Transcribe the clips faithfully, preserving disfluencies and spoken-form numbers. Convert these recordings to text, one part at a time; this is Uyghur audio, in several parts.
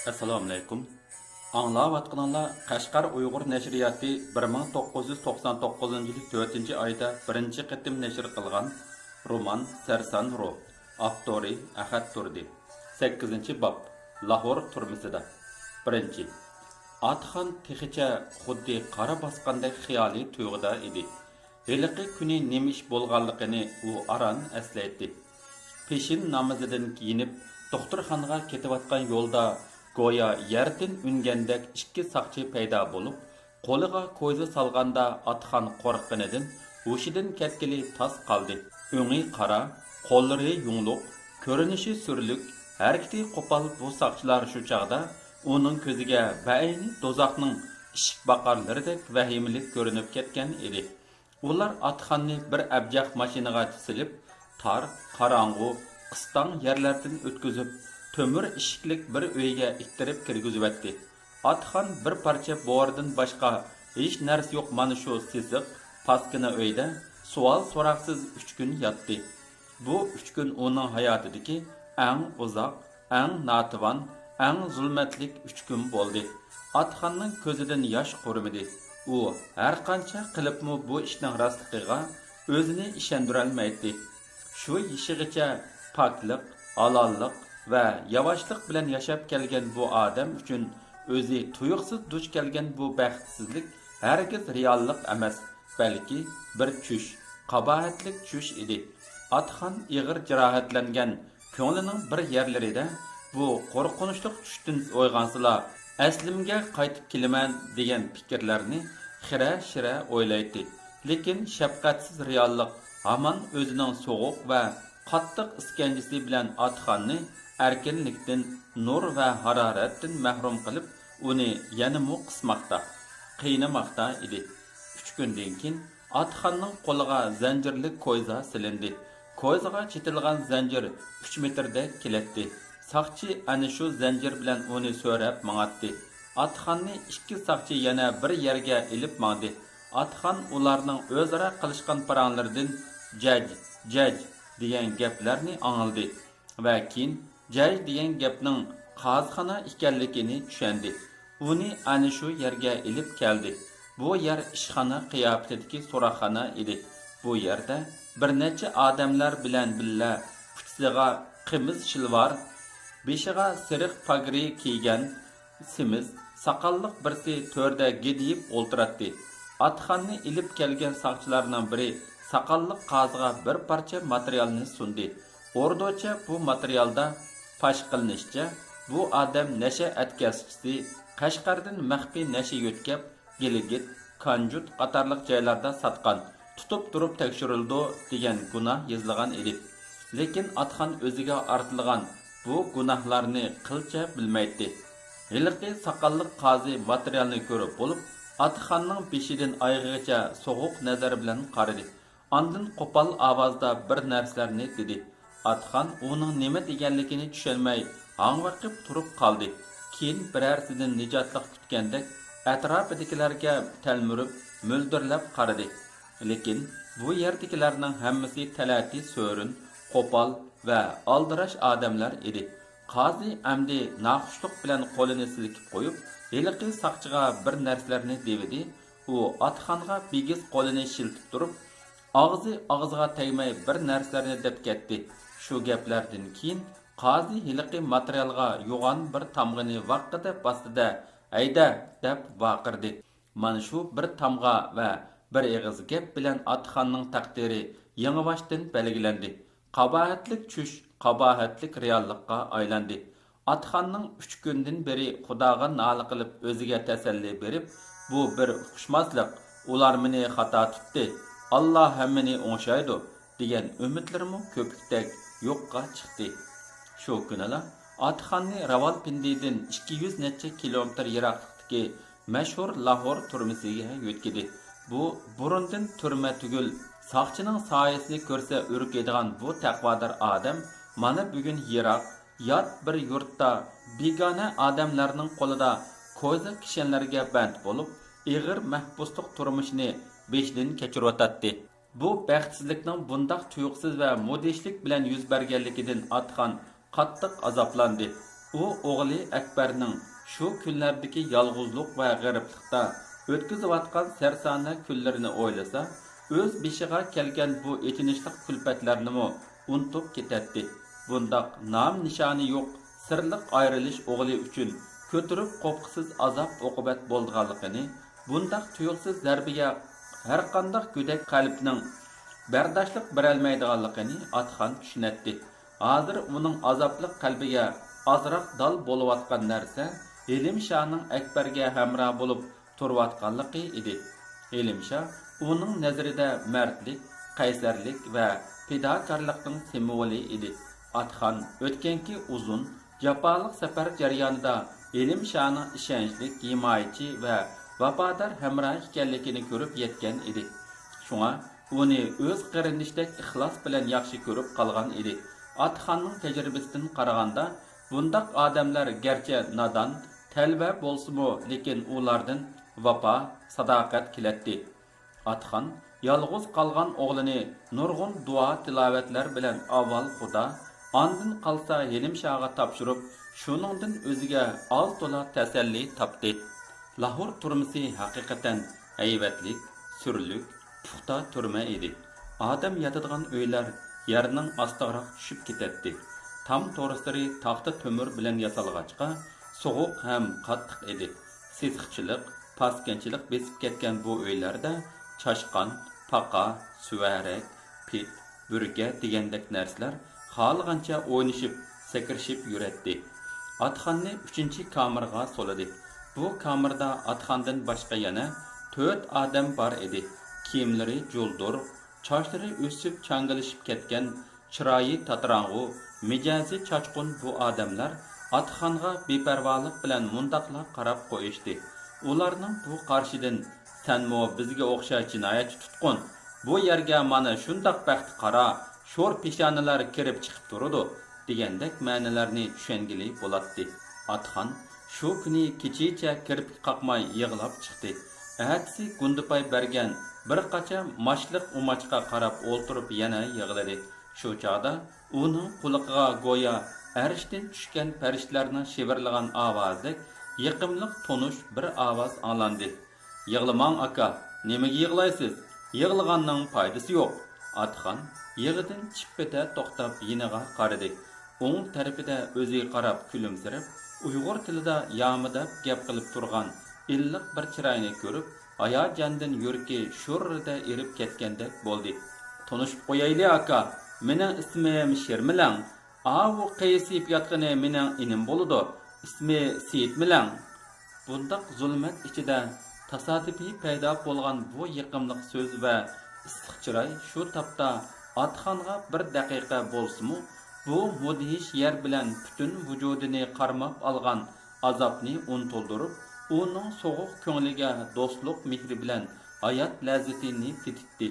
ئەسسالامۇئەلەيكۇم. ئاڭلاۋاتقىنىڭلار قەشقەر ئۇيغۇر نەشرىياتى بىر مىڭ توققۇز يۈز توقسان توققۇزىنچى يىلى تۆتىنچى ئايدا بىرىنچى قېتىم نەشر قىلغان رومان سەرسان روھ. ئاپتورى ئەخەت تۇردى. سەككىزىنچى باب. لاھور تۈرمىسىدە. بىرىنچى. ئاتىخان تېخىچە خۇددى قارا باسقاندەك خىيالىي تۇيغۇدا ئىدى. ھېلىقى كۈنى نېمە ئىش بولغانلىقىنى ئۇ ئاران ئەسلەيتتى. پېشىن نامىزىدىن كېيىنىپ، دوختۇرخانىغا كېتىۋاتقان يولدا گويا يەردىن ئۈنگەندەك ئىككى ساقچى پەيدا بولۇپ، قولىغا كويزا سالغاندا ئاتىخان قورققىنىدىن ھوشىدىن كەتكىلى تاس قالدى. ئۆڭى قارا، قوللىرى يۇڭلۇق، كۆرۈنۈشى سۈرلۈك، ھەرىكىتى قوپال بۇ ساقچىلار شۇ چاغدا ئۇنىڭ كۆزىگە بەئەينى دوزاخنىڭ ئىشىك باقارلىرىدەك ۋەھىمىلىك كۆرۈنۈپ كەتكەن ئىدى. ئۇلار ئاتىخاننى بىر ئەبجەق ماشىنىغا سېلىپ، تار، قاراڭغۇ، قىستاڭ يەرلەردىن ئۆتكۈزۈپ، تۆمۈر ئىشىكلىك بىر ئۆيگە ئىتتىرىپ كىرگۈزۈۋەتتى. ئاتىخان بىر پارچە بورىدىن باشقا ھېچ نەرسە يوق مانا شۇ سېسىق، پاسكىنا ئۆيدە سوئال-سوراقسىز ئۈچ كۈن ياتتى. بۇ ئۈچ كۈن ئۇنىڭ ھاياتىدىكى ئەڭ ئۇزاق، ئەڭ ناتىۋان، ئەڭ زۇلمەتلىك ئۈچ كۈن بولدى. ئاتىخاننىڭ كۆزىدىن ياش قۇرۇمىدى. ئۇ ھەرقانچە قىلىپمۇ بۇ ئىشنىڭ راستلىقىغا ئۆزىنى ئىشەندۈرەلمەيتتى. شۇ يېشىغىچە پاكلىق، ھالاللىق ۋە ياۋاشلىق بىلەن ياشاپ كەلگەن بۇ ئادەم ئۈچۈن ئۆزى تۇيۇقسىز دۇچ كەلگەن بۇ بەختسىزلىك ھەرگىز رېئاللىق ئەمەس، بەلكى بىر چۈش، قاباھەتلىك چۈش ئىدى. ئاتىخان ئېغىر جاراھەتلەنگەن كۆڭلىنىڭ بىر يەرلىرىدە بۇ قورقۇنچلۇق چۈشتىن ئويغانسىلا، ئەسلىمگە قايتىپ كېلىمەن دېگەن پىكىرلەرنى خىرە-شىرە ئويلايتتى. لېكىن شەپقەتسىز رېئاللىق ھامان ئۆزىنىڭ سوغۇق ۋە قاتتىق ئىسكەنجىسى بىلەن ئاتىخاننى ئەركىنلىكتىن، نۇر ۋە ھارارەتتىن مەھرۇم قىلىپ، ئۇنى يەنىمۇ قىسماقتا، قىينىماقتا ئىدى. ئۈچ كۈندىن كېيىن ئاتىخاننىڭ قولىغا زەنجىرلىك كويزا سېلىندى. كويزىغا چېتىلغان زەنجىر ئۈچ مېتىردەك كېلەتتى. ساقچى ئەنە شۇ زەنجىر بىلەن ئۇنى سۆرەپ ماڭاتتى. ئاتىخاننى ئىككى ساقچى يەنە بىر يەرگە ئېلىپ ماڭدى. ئاتىخان ئۇلارنىڭ ئۆزئارا قىلىشقان پاراڭلىرىدىن جەج، جەج دېگەن گەپلەرنى ئاڭلىدى ۋە كېيىن جەج دېگەن گەپنىڭ قازىخانا ئىكەنلىكىنى چۈشەندى. ئۇنى ئەنە شۇ يەرگە ئېلىپ كەلدى. بۇ يەر ئىشخانا قىياپىتىدىكى سوراقخانا ئىدى. بۇ يەردە بىر نەچچە ئادەملەر بىلەن بىللە ئۇچىسىغا قىمىز شىلۋار، بېشىغا سېرىق پاگرى كىيگەن، سېمىز، ساقاللىق بىرسى تۆردە گىدىيىپ ئولتۇراتتى. ئاتىخاننى ئېلىپ كەلگەن ساقچىلارنىڭ بىرى ساقاللىق قازىغا بىر پارچە ماتېرىيالنى سۇندى. ئوردۇچە بۇ ماتېرىيالدا پاش قىلىنىشىچە، بۇ ئادەم نەشە ئەتكەسچىسى، قەشقەردىن مەخپىي نەشە يۆتكەپ، گىلگىت، كانجۇت قاتارلىق جايلاردا ساتقان، تۇتۇپ تۇرۇپ تەكشۈرۈلىدۇ دېگەن گۇناھ يېزىلغان ئىدى. لېكىن ئاتىخان ئۆزىگە ئارتىلغان بۇ گۇناھلارنى قىلچە بىلمەيتتى. ھېلىقى ساقاللىق قازى ماتېرىيالنى كۆرۈپ بولۇپ، ئاتىخاننىڭ بېشىدىن ئايىغىغىچە سوغۇق نەزەر بىلەن قارىدى. ئاندىن قوپال ئاۋازدا بىر نەرسىلەرنى دېدى. ئاتىخان ئۇنىڭ نېمە دېگەنلىكىنى چۈشەنمەي، ھاڭۋېقىپ تۇرۇپ قالدى. كېيىن بىرەرسىدىن نىجاتلىق كۈتكەندەك ئەتراپىدىكىلەرگە تەلمۈرۈپ، مۆلدۈرلەپ قارىدى. لېكىن بۇ يەردىكىلەرنىڭ ھەممىسى تەلەتى سۆرۈن، قوپال ۋە ئالدىراش ئادەملەر ئىدى. قازى ئەمدى ناخۇشلۇق بىلەن قولىنى سىلكىپ قويۇپ، ھېلىقى ساقچىغا بىر نەرسىلەرنى دېۋىدى. ئۇ ئاتىخانغا بىگىز قولىنى شىلتىپ تۇرۇپ، ئاغزى ئاغزىغا تەگمەي بىر نەرسىلەرنى دەپ كەتتى. شۇ گەپلەردىن كېيىن قازى ھېلىقى ماتېرىيالغا يوغان بىر تامغىنى ۋاققىدە باستى-دە، ھەيدە! دەپ ۋارقىرىدى. مانا شۇ بىر تامغا ۋە بىر ئېغىز گەپ بىلەن ئاتىخاننىڭ تەقدىرى يېڭىباشتىن بەلگىلەندى. قاباھەتلىك چۈش قاباھەتلىك رېئاللىققا ئايلاندى. ئاتىخاننىڭ ئۈچ كۈندىن بېرى خۇداغا نالە قىلىپ ئۆزىگە تەسەللى بېرىپ، بۇ بىر ئۇقۇشماسلىق، ئۇلار مېنى خاتا تۇتتى، ئاللا ھەممىنى ئوڭشايدۇ، دېگەن ئۈمىدلىرىمۇ كۆپۈكتەك يوققا چىقتى. شۇ كۈنىلا ئاتىخاننى راۋالپىندىدىن ئىككى يۈز نەچچە كىلومېتىر يىراقلىقتىكى مەشھۇر لاھور تۈرمىسىگە يۆتكىدى. بۇ بۇرۇندىن تۈرمە تۈگۈل، ساقچىنىڭ سايىسىنى كۆرسە ئۈركىدىغان بۇ تەقۋادار ئادەم مانا بۈگۈن يىراق، يات بىر يۇرتتا بىگانە ئادەملەرنىڭ قولىدا كوزا كىشەنلەرگە بەند بولۇپ، ئېغىر مەھبۇسلۇق تۇرمۇشىنى بېشىدىن كەچۈرۈۋاتاتتى. بۇ بەختسىزلىكنىڭ بۇنداق تۇيۇقسىز ۋە مۇدھىشلىك بىلەن يۈز بەرگەنلىكىدىن ئاتىخان قاتتىق ئازابلاندى. ئۇ ئوغلى ئەكبەرنىڭ شۇ كۈنلەردىكى يالغۇزلۇق ۋە غېرىبلىقتا ئۆتكۈزۈۋاتقان سەرسانە كۈنلىرىنى ئويلىسا، ئۆز بېشىغا كەلگەن بۇ ئېچىنىشلىق كۈلپەتلەرنىمۇ ئۇنتۇپ كېتەتتى. بۇنداق نام-نىشانى يوق، سىرلىق ئايرىلىش ئوغلى ئۈچۈن كۆتۈرۈپ قوپقۇسىز ئازاب-ئوقۇبەت بولىدىغانلىقىنى، بۇنداق تۇيۇقسىز زەربىگە ھەرقانداق گۆدەك قەلبنىڭ بەرداشلىق بېرەلمەيدىغانلىقىنى ئاتىخان چۈشىنەتتى. ھازىر ئۇنىڭ ئازابلىق قەلبىگە ئازراق دال بولۇۋاتقان نەرسە ھېلىم شاھنىڭ ئەكبەرگە ھەمراھ بولۇپ تۇرۇۋاتقانلىقى ئىدى. ھېلىم شاھ ئۇنىڭ نەزىرىدە مەردلىك، قەيسەرلىك ۋە پىداكارلىقنىڭ سىمۋولى ئىدى. ئاتىخان ئۆتكەنكى ئۇزۇن، جاپالىق سەپەر جەريانىدا ھېلىم شاھنىڭ ئىشەنچلىك ھىمايىچى ۋە ۋاپادار ھەمراھ ئىكەنلىكىنى كۆرۈپ يەتكەن ئىدى. شۇڭا ئۇنى ئۆز قېرىندىشىدەك ئىخلاس بىلەن ياخشى كۆرۈپ قالغان ئىدى. ئاتىخاننىڭ تەجرىبىسىدىن قارىغاندا، بۇنداق ئادەملەر گەرچە نادان، تەلۋە بولسىمۇ، لېكىن ئۇلاردىن ۋاپا، ساداقەت كېلەتتى. ئاتىخان يالغۇز قالغان ئوغلىنى نۇرغۇن دۇئا-تىلاۋەتلەر بىلەن ئاۋۋال خۇدا، ئاندىن قالسا ھېلىم شاھقا تاپشۇرۇپ، شۇنىڭدىن ئۆزىگە ئاز-تولا تەسەللى تاپتى. لاھور تۈرمىسى ھەقىقەتەن ھەيۋەتلىك، سۈرلۈك، پۇختا تۈرمە ئىدى. ئادەم ياتىدىغان ئۆيلەر يەرنىڭ ئاستىغىراق چۈشۈپ كېتەتتى. تام تورۇسلىرى تاختا تۆمۈر بىلەن ياسالغاچقا، سوغۇق ھەم قاتتىق ئىدى. سېسىقچىلىق، پاسكىنىچىلىق بېسىپ كەتكەن بۇ ئۆيلەردە چاشقان، پاقا، سۈۋەرەك، پىت، بۈركە دېگەندەك نەرسىلەر خالىغانچە ئوينىشىپ، سەكرىشىپ يۈرەتتى. ئاتىخاننى ئۈچىنچى كامېرغا سولىدى. بۇ كامېردا ئاتىخاندىن باشقا يەنە تۆت ئادەم بار ئىدى. كىيىملىرى جۇلدۇر، چاچلىرى ئۆسۈپ چاڭگىلىشىپ كەتكەن، چىرايى تاتىراڭغۇ، مىجەزى چاچقۇن بۇ ئادەملەر ئاتىخانغا بىپەرۋالىق بىلەن مۇنداقلا قاراپ قويۇشتى. ئۇلارنىڭ بۇ قارىشىدىن، «سەنمۇ بىزگە ئوخشاش جىنايەتچى تۇتقۇن، بۇ يەرگە مانا شۇنداق بەختى قارا، شور پېشانىلەر كىرىپ چىقىپ تۇرىدۇ» دېگەندەك مەنىلەرنى چۈشەنگىلى بولاتتى. ئاتىخان شۇ كۈنى كېچىچە كىرپىك قاقماي يىغلاپ چىقتى. ئەتىسى گۇندىپاي بەرگەن بىر قاچا ماچلىق ئۇماچقا قاراپ ئولتۇرۇپ يەنە يىغلىدى. شۇ چاغدا ئۇنىڭ قۇلىقىغا گويا ئەرشتىن چۈشكەن پەرىشتىلەرنىڭ شىۋىرلىغان ئاۋازىدەك يېقىملىق تونۇش بىر ئاۋاز ئاڭلاندى. «يىغلىماڭ، ئاكا، نېمىگە يىغلايسىز؟ يىغلىغاننىڭ پايدىسى يوق.» ئاتىخان يىغىدىن چىپپىدە توختاپ يېنىغا قارىدى. ئوڭ تەرىپىدە ئۆزىگە قاراپ كۈلۈمسىرەپ، ئۇيغۇر تىلىدا يامىداپ گەپ قىلىپ تۇرغان ئىللىق بىر چىراينى كۆرۈپ، ھاياجاندىن يۈرىكى شۇررىدە ئېرىپ كەتكەندەك بولدى. «تونۇشۇپ قويايلى، ئاكا. مېنىڭ ئىسمىم شېرمىلەڭ. ئاۋۇ قېيىسىيىپ ياتقىنى مېنىڭ ئىنىم بولىدۇ. ئىسمى سېيىتمىلەڭ.» بۇنداق زۇلمەت ئىچىدە تاسادىپىي پەيدا بولغان بۇ يېقىملىق سۆز ۋە ئىسسىق چىراي شۇ تاپتا ئاتىخانغا بىر دەقىقە بولسىمۇ بۇ مۇدھىش يەر بىلەن پۈتۈن ۋۇجۇدىنى قارماپ ئالغان ئازابنى ئۇنتۇلدۇرۇپ، ئۇنىڭ سوغۇق كۆڭلىگە دوستلۇق مېھرى بىلەن ھايات لەززىتىنى تېتىتتى.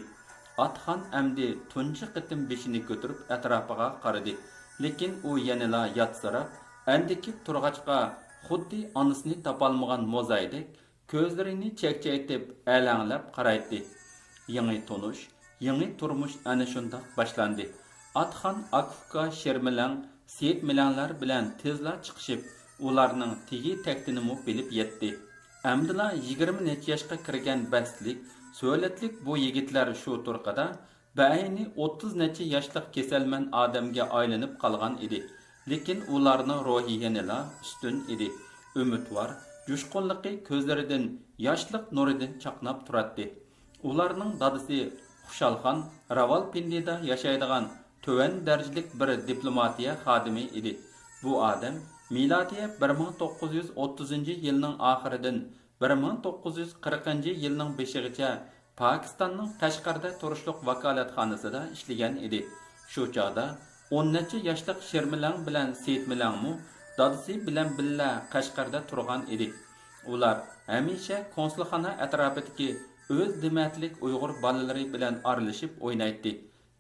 ئاتىخان ئەمدى تۇنجى قېتىم بېشىنى كۆتۈرۈپ ئەتراپىغا قارىدى. لېكىن ئۇ يەنىلا ياتسىراپ، ئەندىكىپ تۇرغاچقا، خۇددى ئانىسىنى تاپالمىغان موزايدەك كۆزلىرىنى چەكچەيتىپ ئەلەڭلەپ قارايتتى. يېڭى تونۇش، يېڭى تۇرمۇش ئەنە شۇنداق باشلاندى. ئاتىخان ئاكا-ئۇكا شېرمىلەڭ، سېيىتمىلەڭلەر بىلەن تېزلا چىقىشىپ، ئۇلارنىڭ تېگى تەكتىنىمۇ بىلىپ يەتتى. ئەمدىلا يىگىرمە نەچچە ياشقا كىرگەن بەستلىك، سۆلەتلىك بۇ يىگىتلەر شۇ تۇرقىدا بەئەينى ئوتتۇز نەچچە ياشلىق كېسەلمەن ئادەمگە ئايلىنىپ قالغان ئىدى. لېكىن ئۇلارنىڭ روھى يەنىلا ئۈستۈن ئىدى. ئۈمىدۋار، جۇشقۇنلۇقى كۆزلىرىدىن ياشلىق نۇرىدىن چاقناپ تۇراتتى. ئۇلارنىڭ دادىسى خۇشالخان راۋالپىندىدا ياشايدىغان تۆۋەن دەرىجىلىك بىر دىپلوماتىيە خادىمى ئىدى. بۇ ئادەم مىلادىيە بىر مىڭ توققۇز يۈز ئوتتۇزىنچى يىلنىڭ ئاخىرىدىن بىر مىڭ توققۇز يۈز قىرىقىنچى يىلنىڭ بېشىغىچە پاكىستاننىڭ قەشقەردە تۇرۇشلۇق ۋاكالەتخانىسىدا ئىشلىگەن ئىدى. شۇ چاغدا ئون نەچچە ياشلىق شېرمىلەڭ بىلەن سېيىتمىلەڭمۇ دادىسى بىلەن بىللە قەشقەردە تۇرغان ئىدى. ئۇلار ھەمىشە كونسۇلخانا ئەتراپىدىكى ئۆز دېمەتلىك ئۇيغۇر بالىلىرى بىلەن ئارىلىشىپ ئوينايتتى.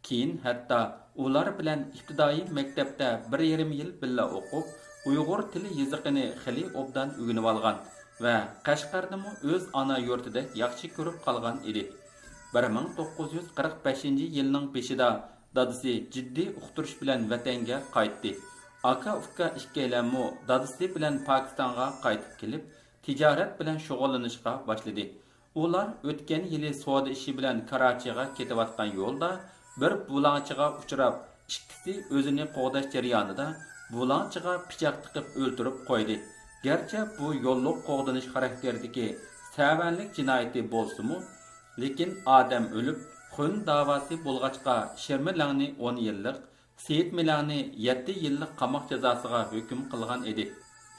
كېيىن ھەتتا ئۇلار بىلەن ئىپتىدائىي مەكتەپتە بىر يېرىم يىل بىللە ئوقۇپ، ئۇيغۇر تىلى يېزىقىنى خېلى ئوبدان ئۆگىنىۋالغان ۋە قەشقەرنىمۇ ئۆز ئانا يۇرتىدەك ياخشى كۆرۈپ قالغان ئىدى. بىر مىڭ توققۇز يۈز قىرىق بەشىنچى يىلنىڭ بېشىدا دادىسى جىددىي ئۇقتۇرۇش بىلەن ۋەتەنگە قايتتى. ئاكا-ئۇكا ئىككىيلەنمۇ دادىسى بىلەن پاكىستانغا قايتىپ كېلىپ، تىجارەت بىلەن شۇغۇللىنىشقا باشلىدى. ئۇلار ئۆتكەن يىلى سودا ئىشى بىلەن كاراچىغا كېتىۋاتقان يولدا بىر بۇلاڭچىغا ئۇچراپ، ئىككىسى ئۆزىنى قوغداش جەريانىدا بۇلاڭچىغا پىچاق تىقىپ ئۆلتۈرۈپ قويدى. گەرچە بۇ يوللۇق قوغدىنىش خاراكتېرىدىكى سەۋەنلىك جىنايىتى بولسىمۇ، لېكىن ئادەم ئۆلۈپ، خۇن داۋاسى بولغاچقا، شېرمىلەڭنى ئون يىللىق، سېيىتمىلەڭنى يەتتە يىللىق قاماق جازاسىغا ھۆكۈم قىلغان ئىدى.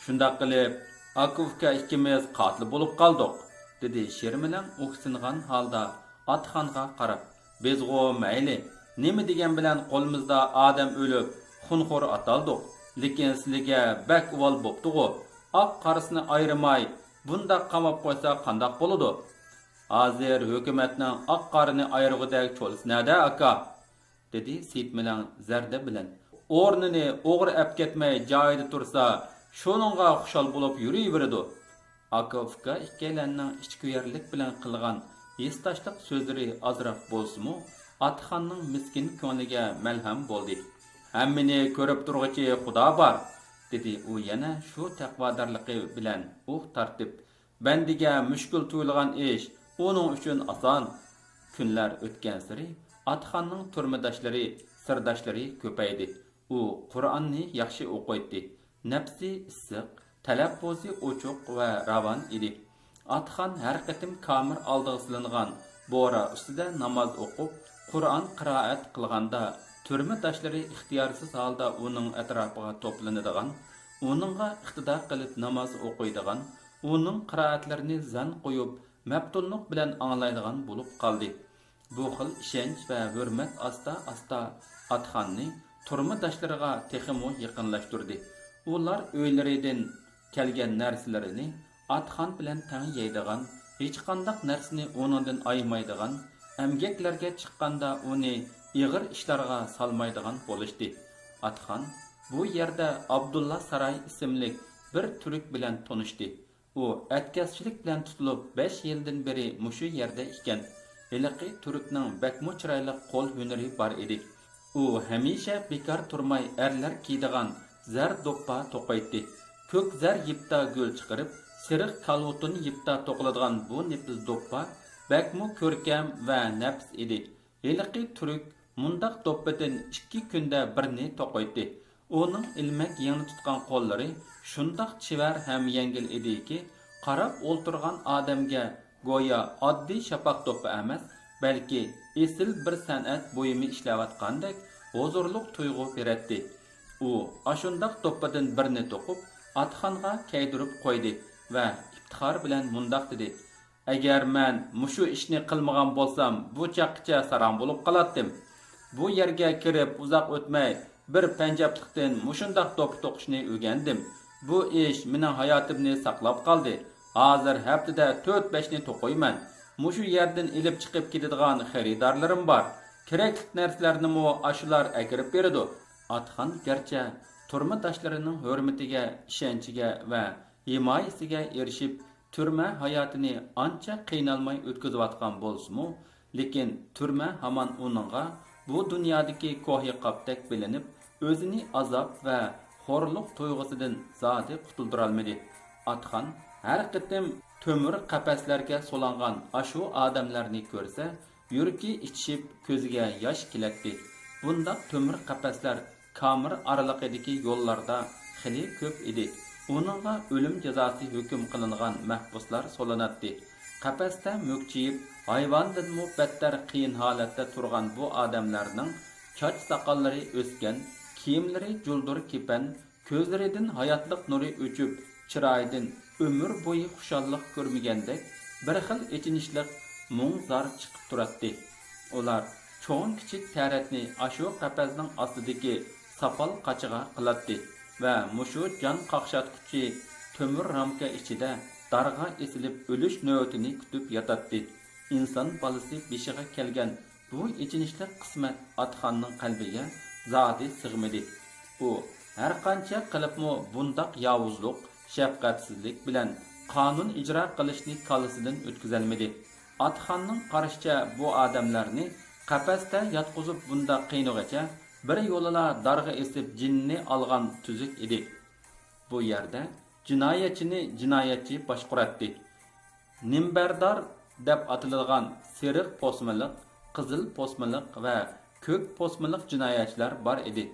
شۇنداق قىلىپ، ئاكا-ئۇكا ئىككىمىز قاتىل بولۇپ قالدۇق، دېدى شېرمىلەڭ ئۇھسىنغان ھالدا ئاتىخانغا قاراپ. بىزغۇ مەيلى، نېمە دېگەن بىلەن قولىمىزدا ئادەم ئۆلۈپ، خۇنخور ئاتالدۇق. لېكىن سىلىگە بەك ئۇۋال بوپتىغۇ، ئاق قارىسىنى ئايرىماي، بۇنداق قاماپ قويسا قانداق بولىدۇ؟ ھازىر ھۆكۈمەتنىڭ ئاق قارىنى ئايرىغۇدەك چولىسى نەدە، ئاكا؟ دېدى سېيىتمىلەڭ زەردە بىلەن. ئورنىنى ئوغرى ئەپ كەتمەي جايىدا تۇرسا، شۇنىڭغا خۇشال بولۇپ يۈرۈۋېرىدۇ. ئاكا-ئۇكا ئىككىيلەننىڭ ئىچكۆيەرلىك بىلەن قىلغان ھېسداشلىق سۆزلىرى ئازراق بولسىمۇ، ئاتىخاننىڭ مىسكىن كۆڭلىگە مەلھەم بولدى. ھەممىنى كۆرۈپ تۇرغۇچى خۇدا بار، دېدى ئۇ يەنە شۇ تەقۋادارلىقى بىلەن ئۇھ تارتىپ. بەندىگە مۈشكۈل تۇيۇلغان ئىش ئۇنىڭ ئۈچۈن ئاسان. كۈنلەر ئۆتكەنسېرى ئاتىخاننىڭ تۈرمىداشلىرى، سىرداشلىرى كۆپەيدى. ئۇ قۇرئاننى ياخشى ئوقۇيتتى. نەپسى ئىسسىق، تەلەپپۇزى ئوچۇق ۋە راۋان ئىدى. ئاتىخان ھەر قېتىم كامېر ئالدىغا سېلىنغان بورا ئۈستىدە ناماز ئوقۇپ، قۇرئان قىرائەت قىلغاندا، تۈرمىداشلىرى ئىختىيارسىز ھالدا ئۇنىڭ ئەتراپىغا توپلىنىدىغان، ئۇنىڭغا ئىقتىدا قىلىپ ناماز ئوقۇيدىغان، ئۇنىڭ قىرائەتلىرىنى زان قويۇپ، مەپتۇنلۇق بىلەن ئاڭلايدىغان بولۇپ قالدى. بۇ خىل ئىشەنچ ۋە ھۆرمەت ئاستا-ئاستا ئاتىخاننى تۈرمىداشلىرىغا تېخىمۇ يېقىنلاشتۇردى. ئۇلار ئۆيلىرىدىن كەلگەن نەرسىلىرىنى ئاتىخان بىلەن تەڭ يەيدىغان، ھېچقانداق نەرسىنى ئۇنىڭدىن ئايىمايدىغان، ئەمگەكلەرگە چىققاندا ئۇنى ئېغىر ئىشلارغا سالمايدىغان بولۇشتى. ئاتىخان بۇ يەردە ئابدۇللا ساراي ئىسىملىك بىر تۈرك بىلەن تونۇشتى. ئۇ ئەتكەسچىلىك بىلەن تۇتۇلۇپ، بەش يىلدىن بېرى مۇشۇ يەردە ئىكەن. ھېلىقى تۈركنىڭ بەكمۇ چىرايلىق قول ھۈنىرى بار ئىدى. ئۇ ھەمىشە بىكار تۇرماي، ئەرلەر كىيىدىغان زەر دوپپا توقۇيتتى. كۆك زەر يىپتا گۈل چىقىرىپ، سېرىق كالۋۇتۇن يىپتا توقۇلىدىغان بۇ نېپىز دوپپا بەكمۇ كۆركەم ۋە نەپىس ئىدى. ھېلىقى تۈرك مۇنداق دوپپىدىن ئىككى كۈندە بىرنى توقۇيتتى. ئۇنىڭ ئىلمەك يىڭنە تۇتقان قوللىرى شۇنداق چېۋەر ھەم يەڭگىل ئىدىكى، قاراپ ئولتۇرغان ئادەمگە گويا ئاددىي شاپاق دوپپا ئەمەس، بەلكى ئېسىل بىر سەنئەت بۇيۇمى ئىشلەۋاتقاندەك ھۇزۇرلۇق تۇيغۇ بېرەتتى. ئۇ ئاشۇنداق دوپپىدىن بىرنى توقۇپ، ئاتىخانغا كەيدۈرۈپ قويدى ۋە ئىپتىخار بىلەن مۇنداق دېدى: ئەگەر مەن مۇشۇ ئىشنى قىلمىغان بولسام، بۇ چاغقىچە ساراڭ بولۇپ قالاتتىم. بۇ يەرگە كىرىپ ئۇزاق ئۆتمەي، بىر پەنجابلىقتىن مۇشۇنداق دوپپا توقۇشنى ئۆگەندىم. بۇ ئىش مېنىڭ ھاياتىمنى ساقلاپ قالدى. ھازىر ھەپتىدە تۆت-بەشنى توقۇيمەن. مۇشۇ يەردىن ئېلىپ چىقىپ كېتىدىغان خېرىدارلىرىم بار. كېرەكلىك نەرسىلەرنىمۇ ئاشۇلار ئەكىرىپ بېرىدۇ. ئاتىخان گەرچە تۈرمىداشلىرىنىڭ ھۆرمىتىگە، ئىشەنچىگە ۋە ھىمايىسىگە ئېرىشىپ، تۈرمە ھاياتىنى ئانچە قىينالماي ئۆتكۈزۈۋاتقان بولسىمۇ، لېكىن تۈرمە ھامان ئۇنىڭغا بۇ دۇنيادىكى كوھلى قاپتەك بىلىنىپ، ئۆزىنى ئازاب ۋە خورلۇق تۇيغۇسىدىن زادى قۇتۇلدۇرالمىدى. ئاتىخان ھەر قېتىم تۆمۈر قەپەسلەرگە سولانغان ئاشۇ ئادەملەرنى كۆرسە، يۈرىكى ئىچىشىپ، كۆزىگە ياش كېلەتتى. بۇنداق تۆمۈر قەپەسلەر كامېر ئارىلىقىدىكى يوللاردا خېلى كۆپ ئىدى. ئۇنىڭغا ئۆلۈم جازاسى ھۆكۈم قىلىنغان مەھبۇسلار سولىناتتى. قەپەستە مۈكچىيىپ، ھايۋاندىنمۇ بەتتەر قىيىن ھالەتتە تۇرغان بۇ ئادەملەرنىڭ چاچ-ساقاللىرى ئۆسكەن، كىيىملىرى جۇلدۇر كېپەن، كۆزلىرىدىن ھاياتلىق نۇرى ئۆچۈپ، چىرايىدىن ئۆمۈر بويى خۇشاللىق كۆرمىگەندەك بىر خىل ئېچىنىشلىق مۇڭ-زار چىقىپ تۇراتتى. ئۇلار چوڭ-كىچىك تەرەتنى ئاشۇ قەپەسنىڭ ئاستىدىكى ساپال قاچىغا قىلاتتى ۋە مۇشۇ جان قاقشاتقۇچى تۆمۈر رامكا ئىچىدە دارغا ئېسىلىپ ئۆلۈش نۆۋىتىنى كۈتۈپ ياتاتتى. ئىنسان بالىسى بېشىغا كەلگەن بۇ ئېچىنىشلىق قىسمەت ئاتىخاننىڭ قەلبىگە زادى سىغمىدى. ئۇ ھەرقانچە قىلىپمۇ بۇنداق ياۋۇزلۇق، شەپقەتسىزلىك بىلەن قانۇن ئىجرا قىلىشنى كاللىسىدىن ئۆتكۈزەلمىدى. ئاتىخاننىڭ قارىشىچە، بۇ ئادەملەرنى قەپەستە ياتقۇزۇپ بۇنداق قىينىغۇچە، بىر يولىلا دارغا ئېسىپ جېنىنى ئالغان تۈزۈك ئىدى. بۇ يەردە جىنايەتچىنى جىنايەتچى باشقۇراتتى. نىمبەردار دەپ ئاتىلىدىغان سېرىق پوسمىلىق، قىزىل پوسمىلىق ۋە كۆك پوسمىلىق جىنايەتچىلەر بار ئىدى.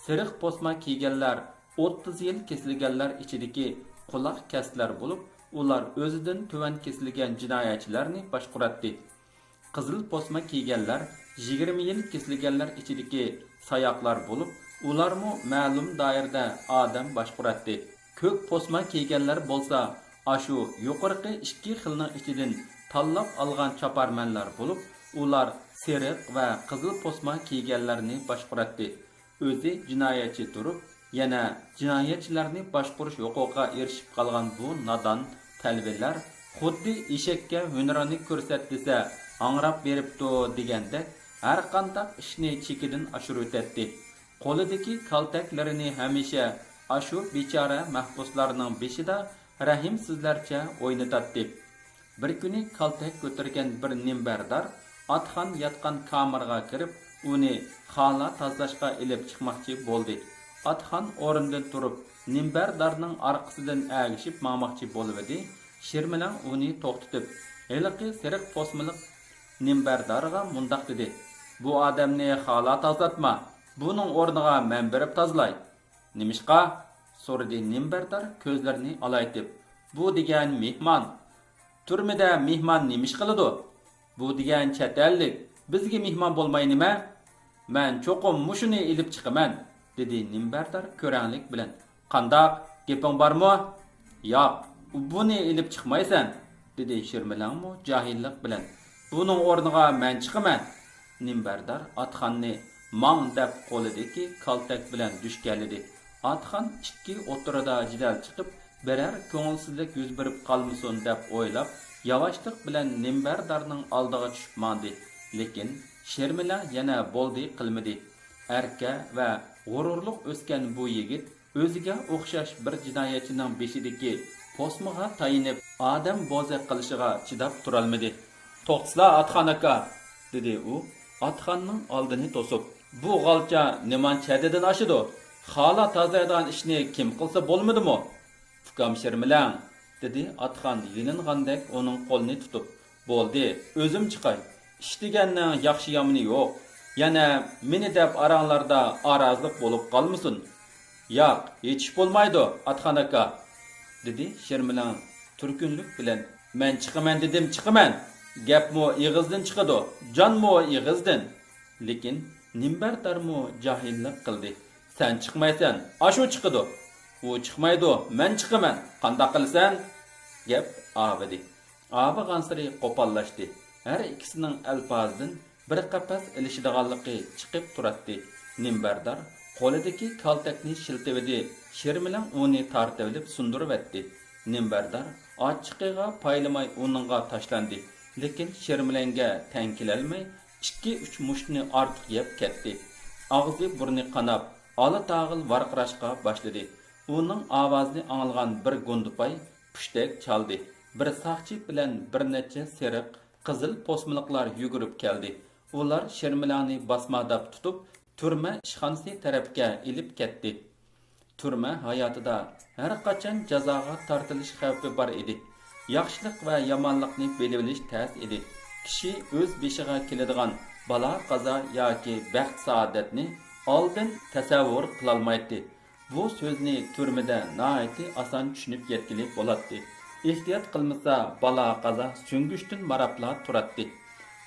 سېرىق پوسما كىيگەنلەر ئوتتۇز يىل كېسىلگەنلەر ئىچىدىكى قۇلاق كەستىلەر بولۇپ، ئۇلار ئۆزىدىن تۆۋەن كېسىلگەن جىنايەتچىلەرنى باشقۇراتتى. قىزىل پوسما كىيگەنلەر يىگىرمە يىل كېسىلگەنلەر ئىچىدىكى ساياقلار بولۇپ، ئۇلارمۇ مەلۇم دائىرىدە ئادەم باشقۇراتتى. كۆك پوسما كىيگەنلەر بولسا ئاشۇ يۇقىرىقى ئىككى خىلنىڭ ئىچىدىن تاللاپ ئالغان چاپارمەنلەر بولۇپ، ئۇلار سېرىق ۋە قىزىل پوسما كىيگەنلەرنى باشقۇراتتى. ئۆزى جىنايەتچى تۇرۇپ، يەنە جىنايەتچىلەرنى باشقۇرۇش ھوقۇقىغا ئېرىشىپ قالغان بۇ نادان تەلۋىلەر خۇددى ئېشەككە ھۈنىرىنى كۆرسەت دېسە، ھاڭراپ بېرىپتۇ دېگەندەك، ھەرقانداق ئىشنى چېكىدىن ئاشۇرۇۋېتەتتى. قولىدىكى كالتەكلىرىنى ھەمىشە ئاشۇ بىچارە مەھبۇسلارنىڭ بېشىدا رەھىمسىزلەرچە ئوينىتاتتى. بىر كۈنى كالتەك كۆتۈرگەن بىر نىمبەردار ئاتخان ياتقان كامىرغا كىرىپ، ئۇنى خالا تازىلاشقا ئېلىپ چىقماقچى بولدى. ئاتخان ئورنىدىن تۇرۇپ، نىمبەردارنىڭ ئارقىسىدىن ئەگىشىپ ماڭماقچى بولۇۋىدى. شىرمىلەڭ ئۇنى توختىتىپ، ھېلىقى سېرىق پوسمىلىق نىمبەردارغا مۇنداق دېدى: «بۇ ئادەمنى خالا تازىلاتما، بۇنىڭ ئورنىغا مەن بېرىپ تازىلاي.» «نېمىشقا؟» سورىدى نىمبەردار كۆزلىرىنى ئالايتىپ. «بۇ دېگەن مېھمان. تۈرمىدە مېھمان نېمە ئىش قىلىدۇ؟ بۇ دېگەن چەت ئەللىك، بىزگە مېھمان بولماي نېمە؟ مەن چوقۇم مۇشۇنى ئېلىپ چىقىمەن»، دېدى نىمبەردار كۆرەڭلىك بىلەن. «قانداق، گېپىڭ بارمۇ؟» «ياق، بۇنى ئېلىپ چىقمايسەن»، دېدى شىرمىلەڭمۇ جاھىللىق بىلەن. «بۇنىڭ ئورنىغا مەن چىقىمەن.» نىمبەردار ئاتخاننى «ماڭ» دەپ قولىدىكى كالتەك بىلەن دۈشكەلىدى. ئاتخان ئىككى ئوتتۇرىدا جېدەل چىقىپ، بىرەر كۆڭۈلسىزلىك يۈز بېرىپ قالمىسۇن دەپ ئويلاپ، ياۋاشلىق بىلەن نىمبەردارنىڭ ئالدىغا چۈشۈپ ماڭدى. لېكىن شىرمىلەڭ يەنە بولدى قىلمىدى. ئەركە ۋە غۇرۇرلۇق ئۆسكەن بۇ يىگىت ئۆزىگە ئوخشاش بىر جىنايەتچىنىڭ بېشىدىكى پوسمىغا تايىنىپ، ئادەم بوزەك قىلىشىغا چىداپ تۇرالمىدى. «توختىسىلا، ئاتخان ئاكا!» دېدى ئۇ، ئاتخاننىڭ ئالدىنى توسۇپ. «بۇ غالچا نېمانچە ھەددىدىن ئاشىدۇ؟ خالا تازىلايدىغان ئىشنى كىم قىلسا بولمىدىمۇ؟» «ئۇكام شىرمىلەڭ!» دېدى ئاتخان يېلىنغاندەك ئۇنىڭ قولىنى تۇتۇپ. «بولدى، ئۆزۈم چىقاي. ئىش دېگەننىڭ ياخشى-يامىنى يوق. يەنە مېنى دەپ ئاراڭلاردا ئارازلىق بولۇپ قالمىسۇن.» «ياق، ھېچ ئىش بولمايدۇ، ئاتخان ئاكا.» دېدى شىرمىلەڭ تۈركۈنلۈك بىلەن. «مەن چىقىمەن دېدىم، چىقىمەن. گەپمۇ ئېغىزدىن چىقىدۇ، جانمۇ ئېغىزدىن.» لېكىن نىمبەردارمۇ جاھىللىق قىلدى. «سەن چىقمايسەن، ئاشۇ چىقىدۇ.» «ئۇ چىقمايدۇ، مەن چىقىمەن. قانداق قىلىسەن؟» گەپ ئاۋىدى. ئاۋىغانسېرى قوپاللاشتى. ھەر ئىككىسىنىڭ ئەلپازىدىن بىر قەپەس ئېلىشىدىغانلىقى چىقىپ تۇراتتى. نىمبەردار قولىدىكى كالتەكنى شىلتىۋىدى، شىرمىلەڭ ئۇنى تارتىۋېلىپ سۇندۇرۇۋەتتى. نىمبەردار ئاچچىقىغا پايلىماي ئۇنىڭغا تاشلاندى، لېكىن شىرمىلەڭگە تەڭ كېلەلمەي، ئىككى-ئۈچ مۇشتنى ئارتۇق يەپ كەتتى. ئاغزى-بۇرنى قاناپ، ئالا-تاغىل ۋارقىراشقا باشلىدى. ئۇنىڭ ئاۋازىنى ئاڭلىغان بىر گۇندىپاي پۇشتەك چالدى. بىر ساقچى بىلەن بىر نەچچە سېرىق، قىزىل پوسمىلىقلار يۈگۈرۈپ كەلدى. ئۇلار شىرمىلەڭنى باسماداپ تۇتۇپ، تۈرمە ئىشخانىسى تەرەپكە ئېلىپ كەتتى. تۈرمە ھاياتىدا ھەر قاچان جازاغا تارتىلىش خەۋپى بار ئىدى. ياخشىلىق ۋە يامانلىقنى بىلىۋېلىش تەس ئىدى. كىشى ئۆز بېشىغا كېلىدىغان بالا-قازا ياكى بەخت-سائادەتنى ئالدىن تەسەۋۋۇر قىلالمايتتى. بۇ سۆزنى تۈرمىدە ناھايىتى ئاسان چۈشىنىپ يەتكىلى بولاتتى. ئېھتىيات قىلمىسا، بالا-قازا سۈڭگۈچتىن ماراپلا تۇراتتى.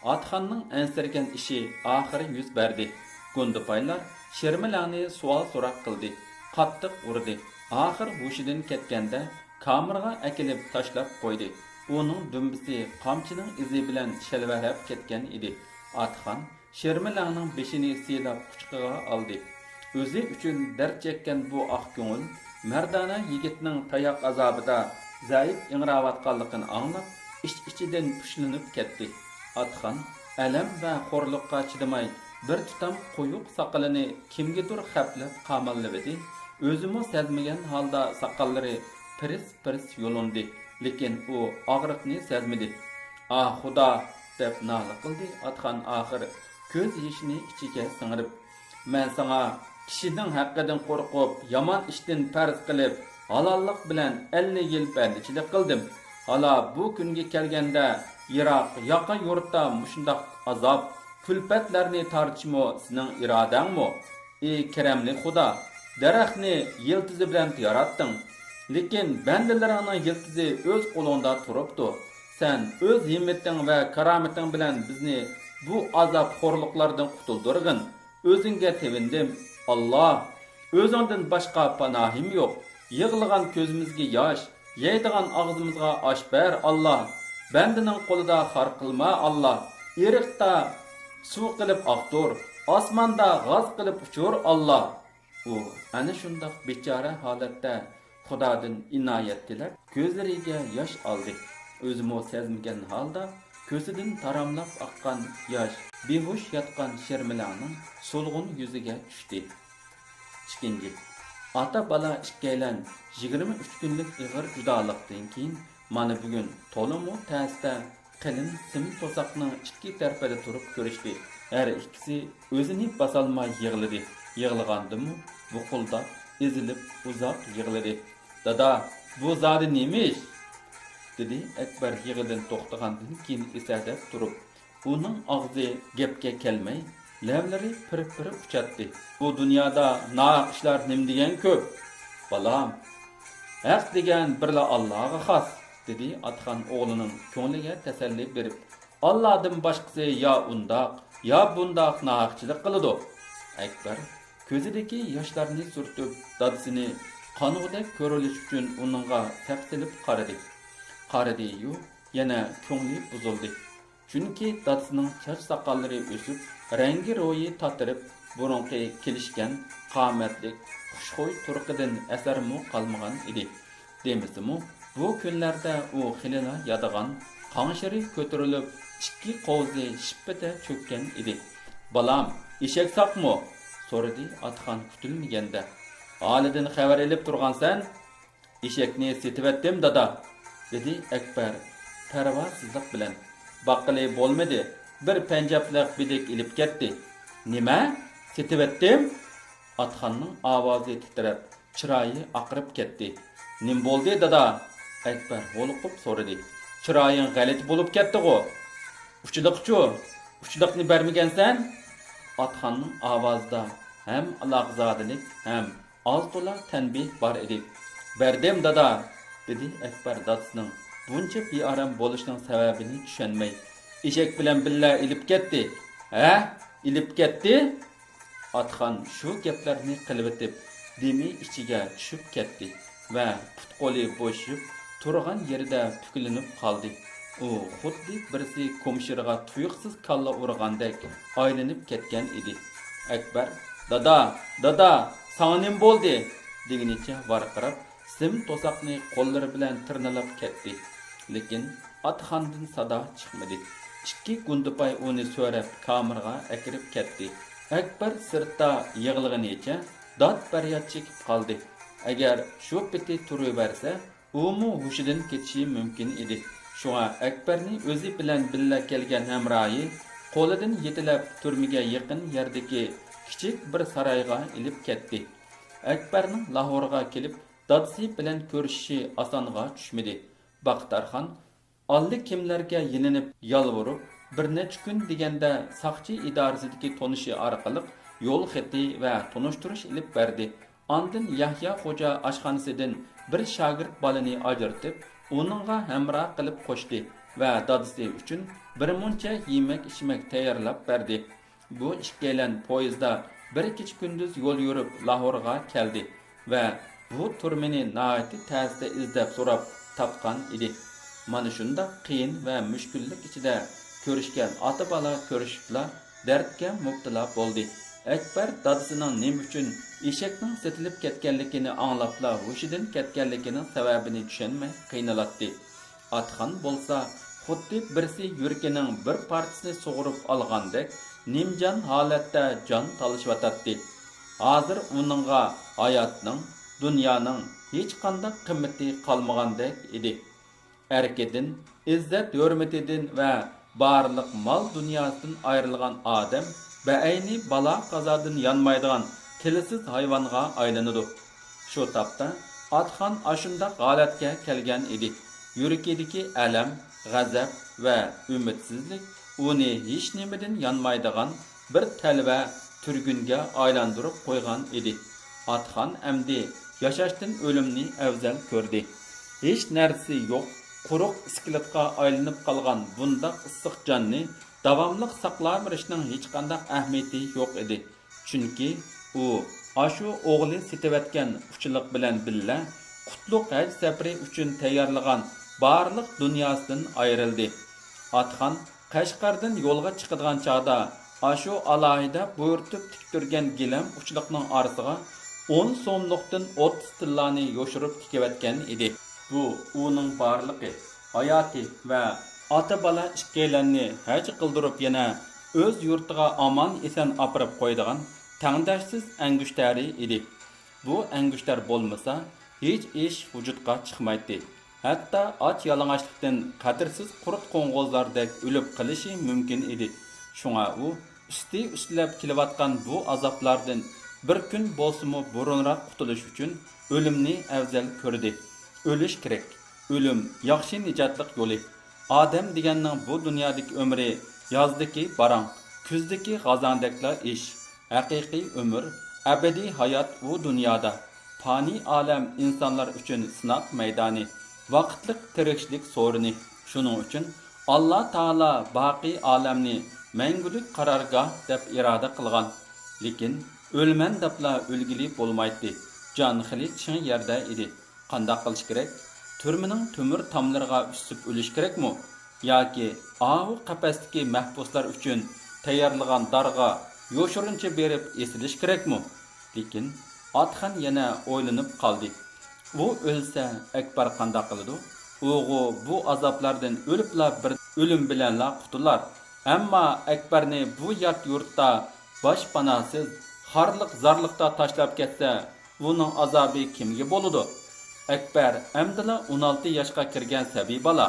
ئاتخاننىڭ ئەنسىرىگەن ئىشى ئاخىرى يۈز بەردى. گۇندىپايلار شىرمىلەڭنى سوئال-سوراق قىلدى، قاتتىق ئۇردى. ئاخىر ھوشىدىن كەتكەندە، كامېرغا ئەكېلىپ تاشلاپ قويدى. ئۇنىڭ دۈمبىسى قامچىنىڭ ئىزى بىلەن شەلۋەرەپ كەتكەن ئىدى. ئاتخان شىرمىلەڭنىڭ بېشىنى سىيلاپ قۇچىقىغا ئالدى. ئۆزى ئۈچۈن دەرد چەككەن بۇ ئاق كۆڭۈل مەردانە يىگىتنىڭ تاياق ئازابىدا زەئىپ ئىڭراۋاتقانلىقىنى ئاڭلاپ، ئىچ-ئىچىدىن پۇشلىنىپ كەتتى. ئاتخان ئەلەم ۋە خورلۇققا چىدىماي، بىر تۇتام قويۇق ساقىلىنى كىمگىدۇر خەپلەپ قاماللىۋىدى. ئۆزىمۇ سەزمىگەن ھالدا ساقاللىرى پىرىس-پىرىس يۇلۇندى، لېكىن ئۇ ئاغرىقنى سەزمىدى. «ئاھ، خۇدا!» دەپ نالە قىلدى ئاتخان ئاخىر، كۆز يېشىنى ئىچىگە سىڭىرىپ. مەن ساڭا كىشىنىڭ ھەققىدىن قورقۇپ، يامان ئىشتىن پەرەز قىلىپ، ھالاللىق بىلەن ئەللىك يىل بەندىچىلىك قىلدىم. ھالا بۇ كۈنگە كەلگەندە، يىراق ياقا يۇرتتا مۇشۇنداق ئازاب، كۈلپەتلەرنى تارتىشمۇ سېنىڭ ئىرادەڭمۇ؟ ئى كەرەملىك خۇدا، دەرەخنى يىلتىزى بىلەن ياراتتىڭ، لېكىن بەندىلىرىڭنىڭ يىلتىزى ئۆز قولۇڭدا تۇرۇپتۇ. سەن ئۆز ھىممىتىڭ ۋە كارامىتىڭ بىلەن بىزنى بۇ ئازاب خورلۇقلاردىن قۇتۇلدۇرغىن. ئۆزۈڭگە تېۋىندىم، ئاللا. ئۆزۈڭدىن باشقا پاناھىم يوق. يىغلىغان كۆزىمىزگە ياش، يەيدىغان ئاغزىمىزغا ئاش بەر، ئاللا. بەندىنىڭ قولىدا خار قىلما، ئاللا. ئېرىقتا سۇ قىلىپ ئاقتۇر، ئاسماندا غاز قىلىپ ئۇچۇر، ئاللا. ئۇ ئەنە شۇنداق بىچارە ھالەتتە خۇدادىن ئىنايەت تىلەپ، كۆزلىرىگە ياش ئالدى. ئۆزىمۇ سەزمىگەن ھالدا كۆزىدىن تاراملاپ ئاققان ياش بىھوش ياتقان شېرمىلەڭنىڭ سولغۇن يۈزىگە چۈشتى. ئىككىنچى، ئاتا-بالا ئىككىيلەن يىگىرمە ئۈچ كۈنلۈك ئېغىر جۇدالىقتىن كېيىن، مانا بۈگۈن تولىمۇ تەستە قېلىن سىم توساقنىڭ ئىككى تەرىپىدە تۇرۇپ كۆرۈشتى. ھەر ئىككىسى ئۆزىنى باسالماي يىغلىدى. يىغلىغاندىمۇ بۇقۇلداپ، ئېزىلىپ ئۇزاق يىغلىدى. «دادا، بۇ زادى نېمە ئىش؟» دېدى ئەكبەر يىغىدىن توختىغاندىن كېيىن ئېسەدەپ تۇرۇپ. ئۇنىڭ ئاغزى گەپكە كەلمەي، لەۋلىرى پىر-پىر ئۇچاتتى. «بۇ دۇنيادا ناھەق ئىشلار نېمە دېگەن كۆپ، بالام. ھەق دېگەن بىرلا ئاللاغا خاس»، دېدى ئاتىخان ئوغلىنىڭ كۆڭلىگە تەسەللى بېرىپ. «ئاللادىن باشقىسى يا ئۇنداق، يا بۇنداق ناھەقچىلىك قىلىدۇ.» ئەكبەر كۆزىدىكى ياشلارنى سۈرتۈپ، دادىسىنى قانغۇدەك كۆرۈۋېلىش ئۈچۈن ئۇنىڭغا سەپسېلىپ قارىدى. قارىدى-يۇ، يەنە كۆڭلى بۇزۇلدى. چۈنكى دادىسىنىڭ چاچ ساقاللىرى ئۆسۈپ، رەڭگى روھى تاتىرىپ، بۇرۇنقى كېلىشكەن قامەتلىك، خۇشخۇي تۇرقىدىن ئەسەرمۇ قالمىغان ئىدى. دېمىسىمۇ، بۇ كۈنلەردە ئۇ خېلىلا يادىغان، قاڭشىرى كۆتۈرۈلۈپ، ئىككى قوۋزى شىپپىدە چۆككەن ئىدى. «بالام، ئېشەك ساقمۇ؟» سورىدى ئاتىخان كۈتۈلمىگەندە. «ھالىدىن خەۋەر ئېلىپ تۇرغانسەن؟» «ئېشەكنى سېتىۋەتتىم، دادا»، دېدى ئەكبەر پەرۋاسىزلىق بىلەن. «باققىلى بولمىدى، بىر پەنجابلىق بېدىك ئېلىپ كەتتى.» «نېمە؟ سېتىۋەتتىم؟» ئاتىخاننىڭ ئاۋازى تىترەپ، چىرايى ئاقىرىپ كەتتى. «نېمە بولدى، دادا؟» ئەكبەر ھولۇقۇپ سورىدى. «چىرايىڭ غەلىتە بولۇپ كەتتىغۇ؟ ئۇچىلىقچۇ؟ ئۇچىلىقنى بەرمىگەنسەن؟» ئاتىخاننىڭ ئاۋازىدا ھەم ئالاقزادىلىك، ھەم ئاز-تولا تەنبىھ بار ئىدى. «بەردىم، دادا»، دېدى ئەكبەر دادىسىنىڭ بۇنچە بىئارام بولۇشىنىڭ سەۋەبىنى چۈشەنمەي. «ئېشەك بىلەن بىللە ئېلىپ كەتتى.» «ھە؟ ئېلىپ كەتتى؟» ئاتىخان شۇ گەپلەرنى قىلىۋېتىپ، دېمى ئىچىگە چۈشۈپ كەتتى ۋە پۇت-قولى بوشىشىپ، تۇرغان يېرىدە پۈكلىنىپ قالدى. ئۇ خۇددى بىرسى كومشىرىغا تۇيۇقسىز كاللا ئۇرغاندەك ئايلىنىپ كەتكەن ئىدى. ئەكبەر، «دادا، دادا، ساڭا نېمە بولدى؟» دېگىنىچە ۋارقىراپ، سىم توساقنى قوللىرى بىلەن تىرنىلاپ كەتتى. لېكىن ئاتىخاندىن سادا چىقمىدى. ئىككى گۇندىپاي ئۇنى سۆرەپ، كامېرغا ئەكىرىپ كەتتى. ئەكبەر سىرتتا يىغلىغىنىچە داد-پەرياد چېكىپ قالدى. ئەگەر شۇ پېتى تۇرۇۋەرسە، ئۇمۇ ھوشىدىن كېتىشى مۇمكىن ئىدى. شۇڭا ئەكبەرنى ئۆزى بىلەن بىللە كەلگەن ھەمراھى قولىدىن يېتىلەپ، تۈرمىگە يېقىن يەردىكى كىچىك بىر سارايغا ئېلىپ كەتتى. ئەكبەرنىڭ لاھورغا كېلىپ، دادىسى بىلەن كۆرۈشۈشى ئاسانغا چۈشمىدى. باختىيارخان ئاللىكىملەرگە يېلىنىپ، يالۋۇرۇپ، بىر نەچچە كۈن دېگەندە ساقچى ئىدارىسىدىكى تونۇشى ئارقىلىق يول خېتى ۋە تونۇشتۇرۇش ئېلىپ بەردى. ئاندىن يەھيا خوجا ئاشخانىسىدىن بىر شاگىرت بالىنى ئاجرىتىپ، ئۇنىڭغا ھەمراھ قىلىپ قوشتى ۋە دادىسى ئۈچۈن بىر مۇنچە يېمەك-ئىچمەك تەييارلاپ بەردى. بۇ ئىككىيلەن پويىزدا بىر كېچە-كۈندۈز يول يۈرۈپ، لاھورغا كەلدى ۋە بۇ تۈرمىنى ناھايىتى تەستە ئىزدەپ سوراپ تاپقان ئىدى. مانا شۇنداق قىيىن ۋە مۈشكۈللۈك ئىچىدە كۆرۈشكەن ئاتا-بالا كۆرۈشۈپلا دەردكە مۇپتىلا بولدى. ئەكبەر دادىسىنىڭ نېمە ئۈچۈن ئېشەكنىڭ سېتىلىپ كەتكەنلىكىنى ئاڭلاپلا ھوشىدىن كەتكەنلىكىنىڭ سەۋەبىنى چۈشەنمەي قىينىلاتتى. ئاتىخان بولسا خۇددى بىرسى يۈرىكىنىڭ بىر پارچىسىنى سۇغۇرۇپ ئالغاندەك نىمجان ھالەتتە جان تالىشىۋاتاتتى. ھازىر ئۇنىڭغا ھاياتنىڭ، دۇنيانىڭ ھېچقانداق قىممىتى قالمىغاندەك ئىدى. ئەركىدىن، ئىززەت-ھۆرمىتىدىن ۋە بارلىق مال-دۇنياسىدىن ئايرىلغان ئادەم بەئەينى بالا-قازادىن يانمايدىغان تىلسىز ھايۋانغا ئايلىنىدۇ. شۇ تاپتا ئاتخان ئاشۇنداق ھالەتكە كەلگەن ئىدى. يۈرىكىدىكى ئەلەم، غەزەپ ۋە ئۈمىدسىزلىك ئۇنى ھېچنېمىدىن يانمايدىغان بىر تەلۋە تۈرگۈنگە ئايلاندۇرۇپ قويغان ئىدى. ئاتخان ئەمدى ياشاشتىن ئۆلۈمنى ئەۋزەل كۆردى. ھېچ نەرسىسى يوق، قۇرۇق ئىسكىلىتقا ئايلىنىپ قالغان بۇنداق ئىسسىق جاننى داۋاملىق ساقلاۋېرىشنىڭ ھېچقانداق ئەھمىيىتى يوق ئىدى. چۈنكى ئۇ ئاشۇ ئوغلى سېتىۋەتكەن ئۇچىلىق بىلەن بىللە قۇتلۇق ھەج سەپىرى ئۈچۈن تەييارلىغان بارلىق دۇنياسىدىن ئايرىلدى. ئاتخان قەشقەردىن يولغا چىقىدىغان چاغدا ئاشۇ ئالاھىدە بۇيرۇتۇپ تىكتۈرگەن گىلەم ئۇچىلىقنىڭ ئارىسىغا ئون سوملۇقتىن ئوتتۇز تىللانى يوشۇرۇپ تىكىۋەتكەن ئىدى. بۇ ئۇنىڭ بارلىقى، ھاياتى ۋە ئاتا-بالا ئىككىيلەننى ھەج قىلدۇرۇپ يەنە ئۆز يۇرتىغا ئامان-ئېسەن ئاپىرىپ قويىدىغان تەڭداشسىز ئەڭگۈشتەرى ئىدى. بۇ ئەڭگۈشتەر بولمىسا، ھېچ ئىش ۋۇجۇدقا چىقمايتتى. ھەتتا ئاچ-يالىڭاچلىقتىن قەدىرسىز قۇرت-قوڭغۇزلاردەك ئۆلۈپ قېلىشى مۇمكىن ئىدى. شۇڭا ئۇ ئۈستى-ئۈستىلەپ كېلىۋاتقان بۇ ئازابلاردىن بىر كۈن بولسىمۇ بۇرۇنراق قۇتۇلۇش ئۈچۈن ئۆلۈمنى ئەۋزەل كۆردى. ئۆلۈش كېرەك. ئۆلۈم ياخشى نىجاتلىق يولى. ئادەم دېگەننىڭ بۇ دۇنيادىكى ئۆمرى يازدىكى باراڭ، كۈزدىكى غازاڭدەكلا ئىش. ھەقىقىي ئۆمۈر، ئەبەدىي ھايات ئۇ دۇنيادا. پانىي ئالەم ئىنسانلار ئۈچۈن سىناق مەيدانى، ۋاقىتلىق تىرىكچىلىك سورۇنى. شۇنىڭ ئۈچۈن ئاللا تائالا باقىي ئالەمنى مەڭگۈلۈك قارارگاھ دەپ ئىرادە قىلغان. لېكىن ئۆلىمەن دەپلا ئۆلگىلى بولمايتتى. جان خېلى چىڭ يەردە ئىدى. قانداق قىلىش كېرەك؟ تۈرمىنىڭ تۆمۈر تاملىرىغا ئۈسۈپ ئۆلۈش كېرەكمۇ؟ ياكى ئاۋۇ قەپەستىكى مەھبۇسلار ئۈچۈن تەييارلىغان دارغا يوشۇرۇنچە بېرىپ ئېسىلىش كېرەكمۇ؟ لېكىن ئاتخان يەنە ئويلىنىپ قالدى. ئۇ ئۆلسە، ئەكبەر قانداق قىلىدۇ؟ ئۇغۇ بۇ ئازابلاردىن ئۆلۈپلا بىر ئۆلۈم بىلەنلا قۇتۇلار. ئەمما ئەكبەرنى بۇ يات يۇرتتا باشپاناھسىز، خارلىق-زارلىقتا تاشلاپ كەتسە، ئۇنىڭ ئازابى كىمگە بولىدۇ؟ ئەكبەر ئەمدىلا ئون ئالتە ياشقا كىرگەن سەبىي بالا.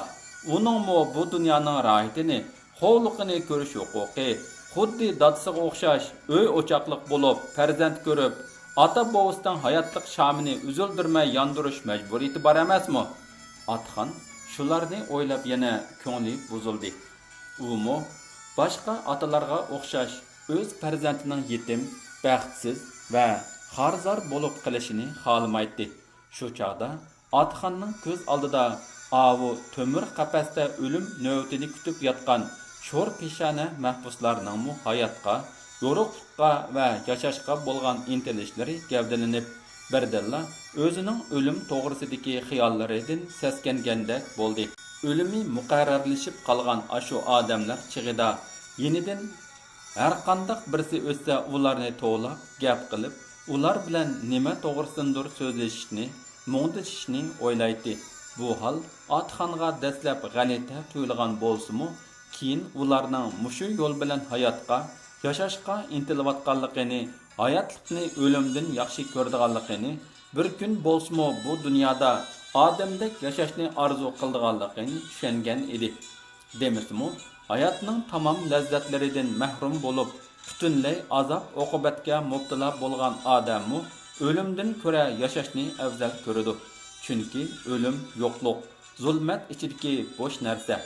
ئۇنىڭمۇ بۇ دۇنيانىڭ راھىتىنى، خوۋلۇقىنى كۆرۈش ھوقۇقى، خۇددى دادىسىغا ئوخشاش ئۆي-ئوچاقلىق بولۇپ، پەرزەنت كۆرۈپ، ئاتا-بوۋىسىنىڭ ھاياتلىق شامىنى ئۈزۈلدۈرمەي ياندۇرۇش مەجبۇرىيىتى بار ئەمەسمۇ؟ ئاتخان شۇلارنى ئويلاپ يەنە كۆڭلى بۇزۇلدى. ئۇمۇ باشقا ئاتىلارغا ئوخشاش ئۆز پەرزەنتىنىڭ يېتىم، بەختسىز ۋە خار-زار بولۇپ قېلىشىنى خالىمايتتى. شۇ چاغدا ئاتىخاننىڭ كۆز ئالدىدا ئاۋۇ تۆمۈر قەپەستە ئۆلۈم نۆۋىتىنى كۈتۈپ ياتقان شور پېشانە مەھبۇسلارنىڭمۇ ھاياتقا، يورۇقلۇققا ۋە ياشاشقا بولغان ئىنتىلىشلىرى گەۋدىلىنىپ، بىردىنلا ئۆزىنىڭ ئۆلۈم توغرىسىدىكى خىياللىرىدىن سەسكەنگەندەك بولدى. ئۆلۈمى مۇقەررەرلىشىپ قالغان ئاشۇ ئادەملەر چېغىدا يېنىدىن ھەرقانداق بىرسى ئۆتسە، ئۇلارنى توۋلاپ، گەپ قىلىپ، ئۇلار بىلەن نېمە توغرىسىدىندۇر سۆزلىشىشنى، مۇڭدىشىشنى ئويلايتتى. بۇ ھال ئاتىخانغا دەسلەپ غەلىتە تۇيۇلغان بولسىمۇ، كېيىن ئۇلارنىڭ مۇشۇ يول بىلەن ھاياتقا، ياشاشقا ئىنتىلىۋاتقانلىقىنى، ھاياتلىقنى ئۆلۈمدىن ياخشى كۆرىدىغانلىقىنى، بىر كۈن بولسىمۇ بۇ دۇنيادا ئادەمدەك ياشاشنى ئارزۇ قىلىدىغانلىقىنى چۈشەنگەن ئىدى. دېمىسىمۇ، ھاياتنىڭ تامام لەززەتلىرىدىن مەھرۇم بولۇپ، پۈتۈنلەي ئازاب-ئوقۇبەتكە مۇپتىلا بولغان ئادەممۇ ئۆلۈمدىن كۆرە ياشاشنى ئەۋزەل كۆرىدۇ. چۈنكى ئۆلۈم يوقلۇق، زۇلمەت ئىچىدىكى بوش نەرسە.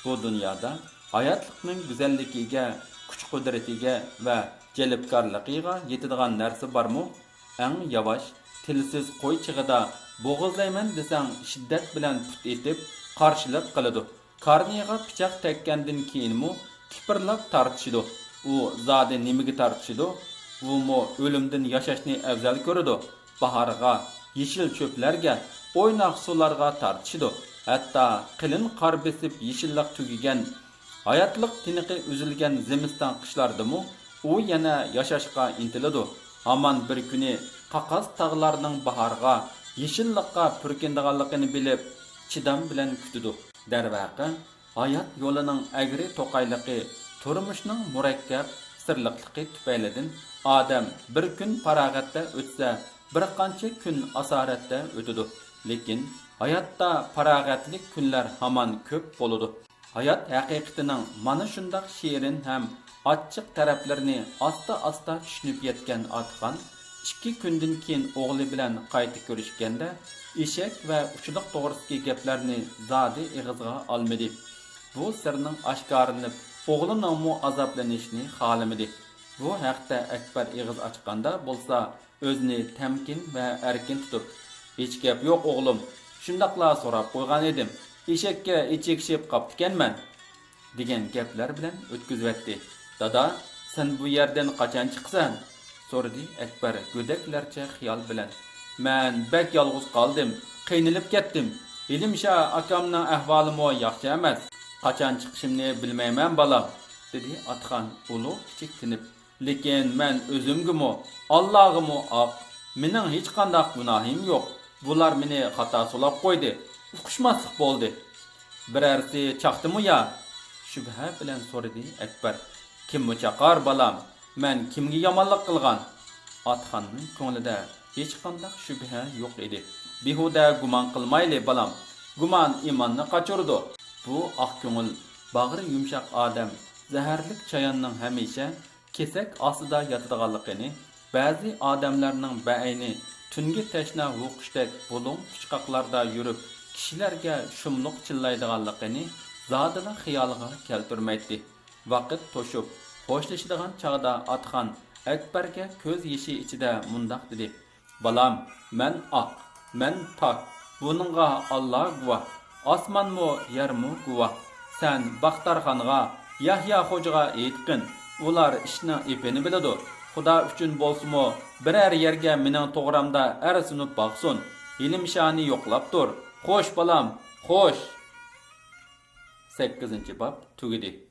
بۇ دۇنيادا ھاياتلىقنىڭ گۈزەللىكىگە، كۈچ-قۇدرىتىگە ۋە جەلپكارلىقىغا يېتىدىغان نەرسە بارمۇ؟ ئەڭ ياۋاش، تىلسىز قوي چېغىدا بوغۇزلايمەن دېسەڭ، شىددەت بىلەن پۇت ئېتىپ، قارشىلىق قىلىدۇ. كارنىغا پىچاق تەگكەندىن كېيىنمۇ كىپىرلاپ تارتىشىدۇ. ئۇ زادى نېمىگە تارتىشىدۇ؟ ئۇمۇ ئۆلۈمدىن ياشاشنى ئەۋزەل كۆرىدۇ. باھارغا، يېشىل چۆپلەرگە، ئويناق سۇلارغا تارتىشىدۇ. ھەتتا قېلىن قار بېسىپ يېشىللىق تۈگىگەن، ھاياتلىق تىنىقى ئۈزۈلگەن زىمىستان قىشلاردىمۇ ئۇ يەنە ياشاشقا ئىنتىلىدۇ. ھامان بىر كۈنى قاقاس تاغلارنىڭ باھارغا، يېشىللىققا پۈركىنىدىغانلىقىنى بىلىپ، چىدام بىلەن كۈتىدۇ. دەرۋەقە، ھايات يولىنىڭ ئەگرى-توقايلىقى، تۇرمۇشنىڭ مۇرەككەپ سىرلىقلىقى تۈپەيلىدىن ئادەم بىر كۈن پاراغەتتە ئۆتسە، بىر قانچە كۈن ئاسارەتتە ئۆتىدۇ. لېكىن ھاياتتا پاراغەتلىك كۈنلەر ھامان كۆپ بولىدۇ. ھايات ھەقىقىتىنىڭ مانا شۇنداق شېرىن ھەم ئاچچىق تەرەپلىرىنى ئاستا-ئاستا چۈشىنىپ يەتكەن ئاتىخان ئىككى كۈندىن كېيىن ئوغلى بىلەن قايتا كۆرۈشكەندە، ئېشەك ۋە ئۇچىلىق توغرىسىدىكى گەپلەرنى زادى ئېغىزغا ئالمىدى. بۇ سىرنىڭ ئاشكارىلىنىپ، ئوغلىنىڭمۇ ئازابلىنىشىنى خالىمىدى. بۇ ھەقتە ئەكبەر ئېغىز ئاچقاندا بولسا، ئۆزىنى تەمكىن ۋە ئەركىن تۇتۇپ، «ھېچ گەپ يوق، ئوغلۇم. شۇنداقلا سوراپ قويغان ئىدىم. ئېشەككە ئېچىكىشىپ قاپتىكەنمەن» دېگەن گەپلەر بىلەن ئۆتكۈزۈۋەتتى. «دادا، سەن بۇ يەردىن قاچان چىقىسەن؟» سورىدى ئەكبەر گۆدەكلەرچە خىيال بىلەن. «مەن بەك يالغۇز قالدىم، قىينىلىپ كەتتىم. ھېلىمشا ئاكامنىڭ ئەھۋالىمۇ ياخشى ئەمەس. قاچان چىقىشىمنى بىلمەيمەن، بالام»، دېدى ئاتىخان ئۇلۇغ كىچىك تىنىپ. «لېكىن مەن ئۆزۈمگىمۇ، ئاللاغىمۇ ئاق. مېنىڭ ھېچقانداق گۇناھىم يوق. بۇلار مېنى خاتا سولاپ قويدى. ئۇقۇشماسلىق بولدى.» «بىرەرسى چاقتىمۇ يا؟» شۈبھە بىلەن سورىدى ئەكبەر. «كىممۇ چاقار، بالام؟ مەن كىمگە يامانلىق قىلغان؟» ئاتىخاننىڭ كۆڭلىدە ھېچقانداق شۈبھە يوق ئىدى. «بىھۇدە گۇمان قىلمايلى، بالام. گۇمان ئىماننى قاچۇرىدۇ.» بۇ ئاق كۆڭۈل، باغرى يۇمشاق ئادەم زەھەرلىك چاياننىڭ ھەمىشە كېسەك ئاستىدا ياتىدىغانلىقىنى، بەزى ئادەملەرنىڭ بەئەينى تۈنگە تەشنا ھۇۋقۇشتەك بۇلۇڭ پۇچقاقلاردا يۈرۈپ، كىشىلەرگە شۇملۇق چىللايدىغانلىقىنى زادىلا خىيالىغا كەلتۈرمەيتتى. ۋاقىت توشۇپ، خوشلىشىدىغان چاغدا ئاتىخان ئەكبەرگە كۆز يېشى ئىچىدە مۇنداق دېدى: «بالام، مەن ئاق، مەن پاك، بۇنىڭغا ئاللا گۇۋاھ، ئاسمانمۇ، يەرمۇ گۇۋاھ. سەن باختارخانغا، يەھيا خوجىغا ئېيتقىن، ئۇلار ئىشنىڭ ئېپىنى بىلىدۇ. خۇدا ئۈچۈن بولسىمۇ، بىرەر يەرگە مېنىڭ توغرامدا ئەرز سۇنۇپ باقسۇن. ھېلىمشانى يوقلاپ تۇر. خوش، بالام، خوش!» سەككىزىنچى باب تۈگىدى.